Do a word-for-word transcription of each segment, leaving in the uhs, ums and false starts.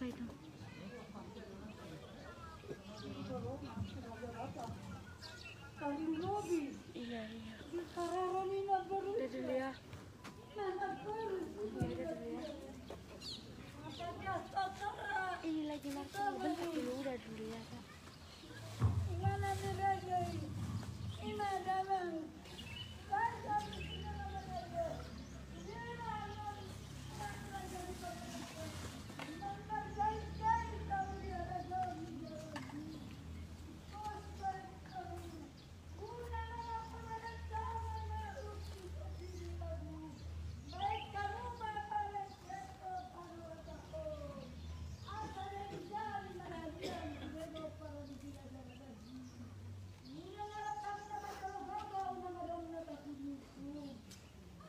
Iya, iya. Udah dulu ya. Ini lagi makan, bentar dulu, udah dulu ya, Kak.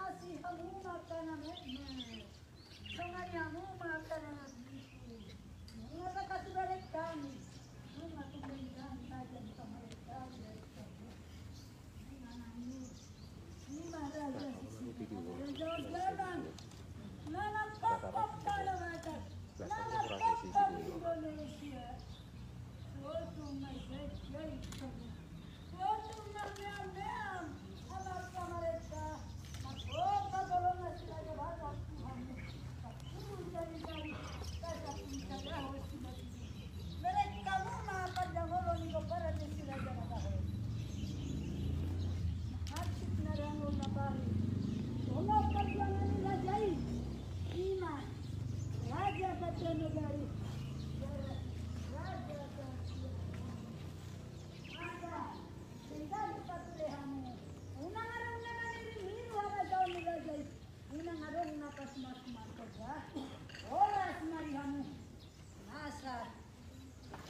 Asi hamu ma angka na metmet. Songon i hamu ma angka na marnisi. Nunga tangkas dibereng hami. Nunga tumben hami raja di pamarentahon. Ima raja sisi. Raja jalan. Nana pokok pada batas. Nana pokok Indonesia. Sotung ma i, sotung ma i. Amang pamarenta, margogo tolong na si Raja Batak Tuhan. Sapulu jari-jari, sapulu jari, mereka muna panjang olo ni gomparan ni si Raja Batak. Hansit na dangol na pari. Tolong panjang ni raja i. Ima, Raja Batak Negari. Raja Batak. Maka, sehingga dipatuhe hamu. Unang adong na maniru-iru harajaon ni raja i. Unang adong na pasumas-sumas. Horas ma di hamu. Nasa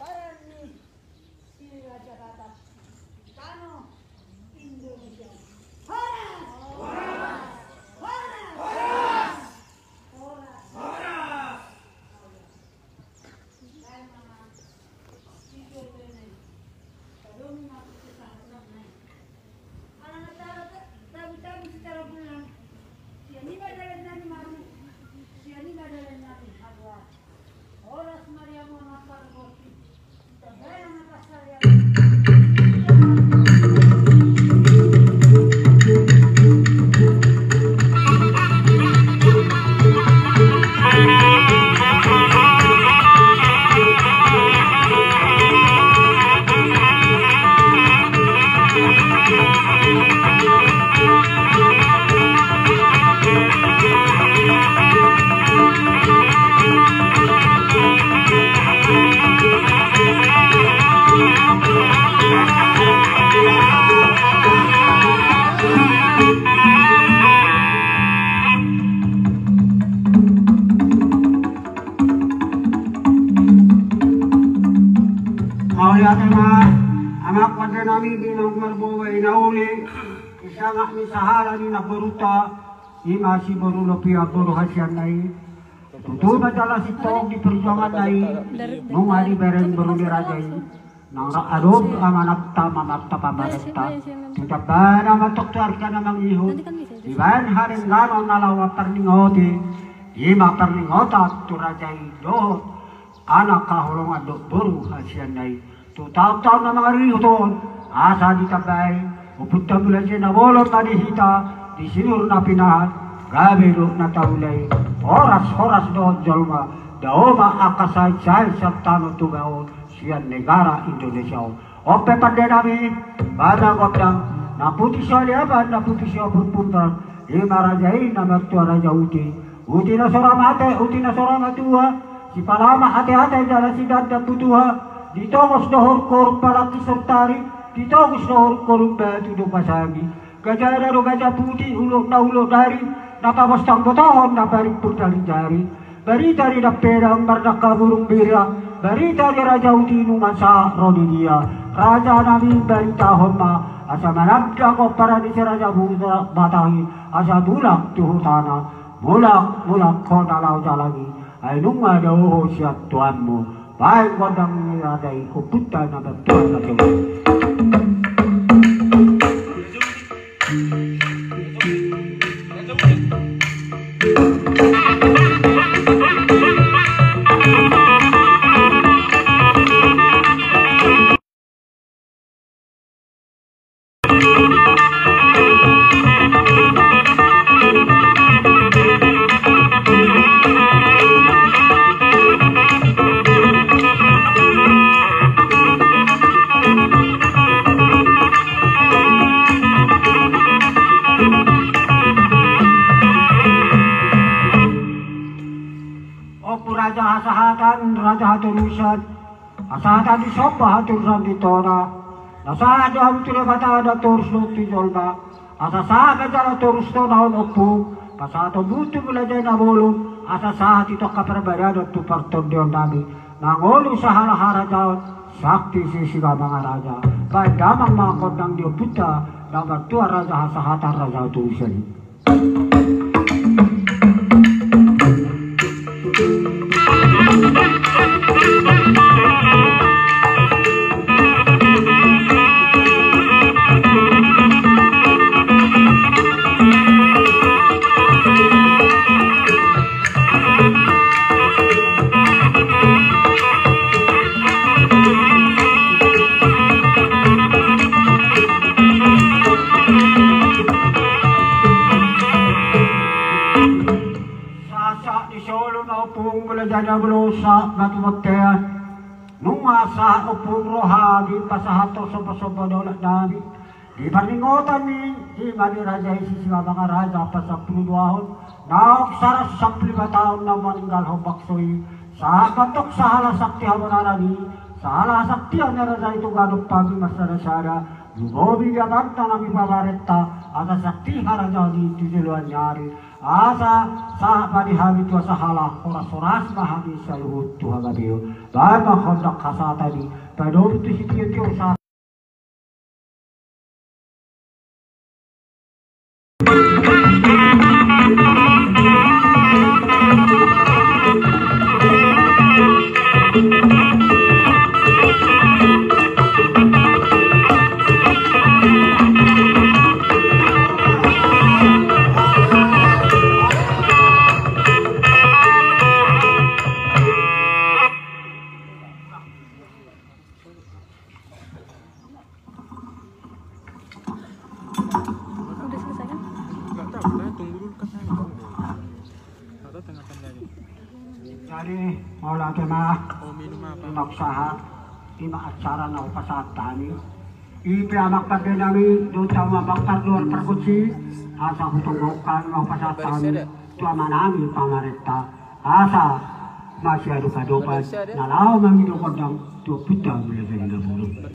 paran ni si Raja Batak. Tano Indonesia. Horas! Horas! Horas! Horas! Horas! Mauliate ma, amang pande nami di naung marboa i na uli, di sangap ni sahala ni namborunta, ima si boru Lopian boru hasianna i. Tutu ma jala sintong di perjuanganna i, nunga dibereng boru ni raja i. Nang adong amanat ta, amanat ta pamarenta. Tu tambana ma tong tu arga na mangihut. Dibaen hadengganon na laho parningotan. Ima parningotan tu raja i dohot anak haholongan dohot boru hasianna i. Tu taon-taon na mangarihut on, asa ditambai ompunta Mulajadi na bolon ma di hita, di sinur na pinahan, gabe dohot na taula i. Horas-horas dohot jolma, dao ma angka sahit-sahit sian tano Toba on. Sian negara Indonesia on. On pe pande nami, bahen ma gondang, na puti sialiaban, na puti siapurpurna, ima raja i na martua Raja Uti. Uti na so ra mate, uti na so ra matua, sipalama ate-ate jala sidandang butuha, ditogos do horungkorung palangki sortari, ditogos do horungkorung batu do pasangi. Gajana do gaja puti, ulokna ulok dari, na pabostang botohon, na parimpur talinjari. Barita ni dampedang, mardangka burung bira, barita ni Raja Uti nunga sahat ro di dia. Raja nami, baritahon ma, asa mananda gomparan ni si Raja Batak i, asa mulak tu hutana, mulak, mulak hona laho jalang i, ai nunga dao ho sian tuanmu. Bahen gondang ni raja i, ompunta na martua Raja Uti. Ompu raja hasahatan, raja hatorusan, hasahatan di somba, hatorusan di tona. Na sahat do hamu tu Debata, na torus do tu jolma. Asa sahat ma jala torus tona on, Ompung, pasahatonmu tu Mulajadi Na Bolon, asa sahat i tu angka parbadiaon tu partondionnami. Mangolu sahala harajaon, sakti Sisingamangaraja. Baen damang ma gondang ni ompunta na martua raja hasahatan, raja hatorusan i. Sahat-sahat ni solu ma, Ompung, Mulajadi Na Bolon, sahat ma tu bontean. Nunga sahat, Ompung, roha di pasahathon somba-somba ni olat nami di parningotan ni, i ma di raja i Sisingamangaraja, pasampulu duahon, naung saratus sampulu lima taon na maninggalhon bangso i. Sahat ma antong sahala sakti habonaran i, sahala hasaktian ni raja i tu ganup hami marsada-sada, lumobi di amanta nami pamarenta, asa sakti harajaon i tu joloan ni ari. Asa sahat ma di hami tu sahala horas-horas ma hami saluhut tu hagabeon. Baen ma gondang hasahatan i, padomu tu sitio-tio sa. Udah selesai kan? Nggak tahu, saya tunggu dulu kan saya nggak tahu. Nggak tahu tengah-tengahnya. Jadi, mauliate ma. Oh, minum apa? Ima sahat, ima acara na hupasahat hami. I pe amang pande nami, dohot hamu amang pardoar pargonsi, asa hutonggohon ma hupasahat hami tu amanami pamarenta. Asa masiadop-adopan na laho mangido gondang tu ompunta Mulajadi Na Bolon.